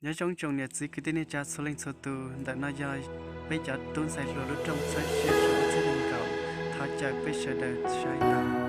Nyob zoo tsoom niam txiv kwv tij neej tsa txhua leej txhua tus, ntawm no yog peb cov tub ntxhais hluas lub rooj txhawb siab xyoo ob txhiab nees nkaum. Thov caw peb sawv daws saib tau.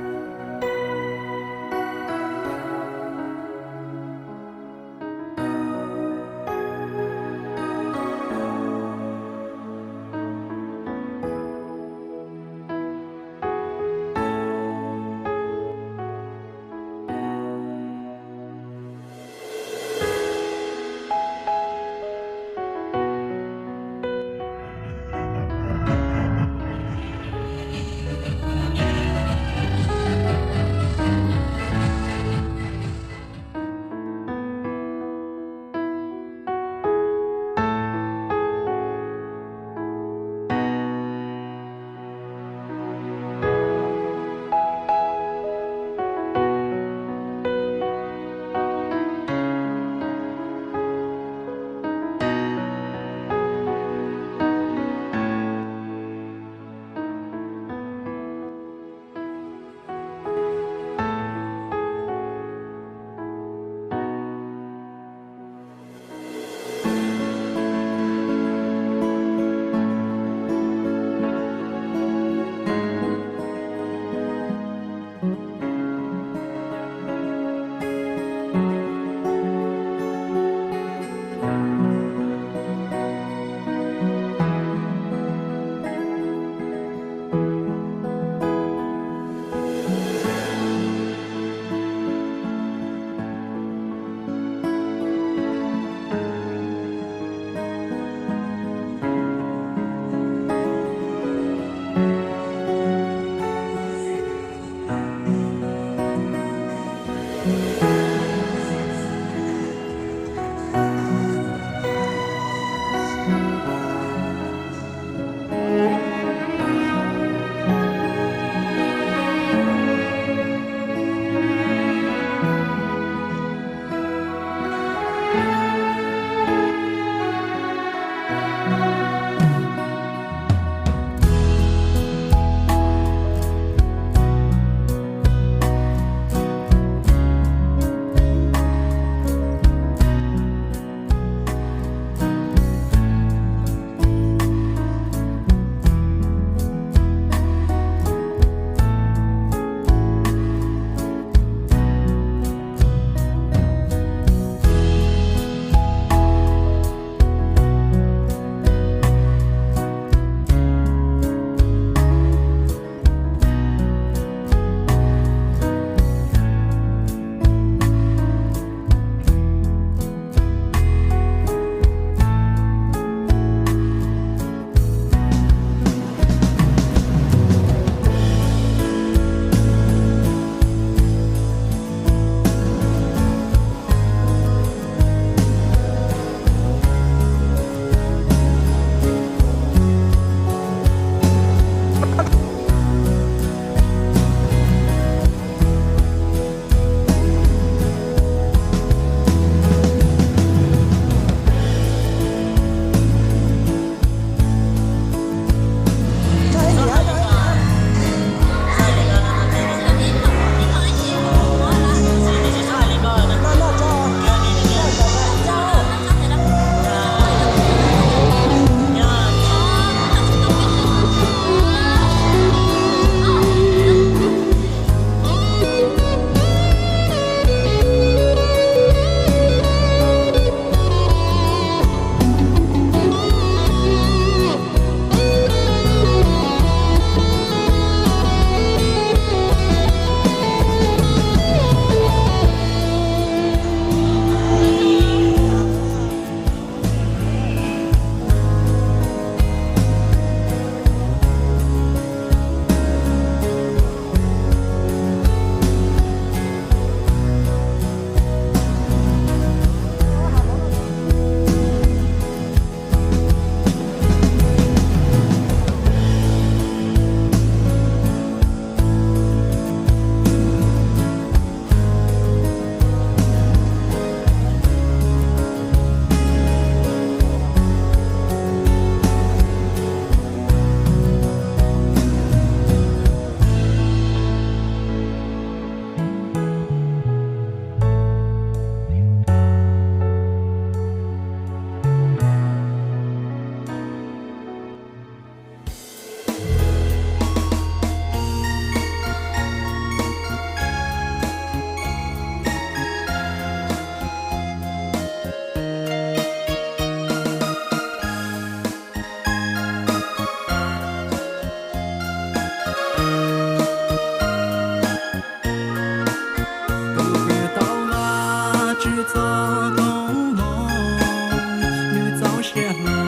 Koob hmoov, nws txaus siab hlo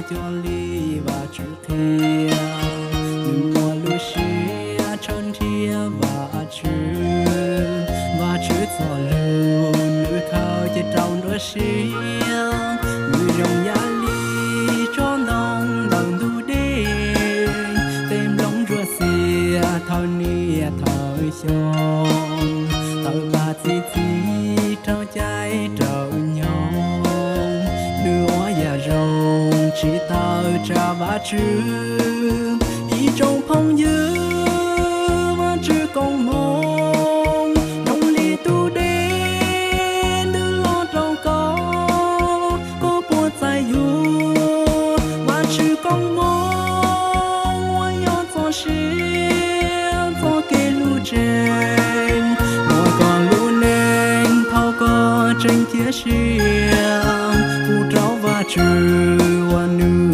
cuag li Vajtswv qhia. Nws muaj lub siab tshawb nrhiav Vajtswv, Vajtswv txoj lus nws khaws cia rau nruab siab. Nws zoo yam li tsob ntoo ntawm ntug dej, tej nplooj ntsuab xiam thawj niaj thawj xyoo, tawm paj txi txiv raug caij raug nyoog. Nws ua yam zoo tsis tawm tsam Vajtswv. Ib tsoom phooj ywg, Vajtswv koob hmoov zoo li tus dej ntws los rau koj, koj puas txais yuav Vajtswv koob hmoov uas yog txoj sia, txoj kev hlub tseeb, uas kom lub neej thaum koj tseem cia siab pub rau Vajtswv ua nws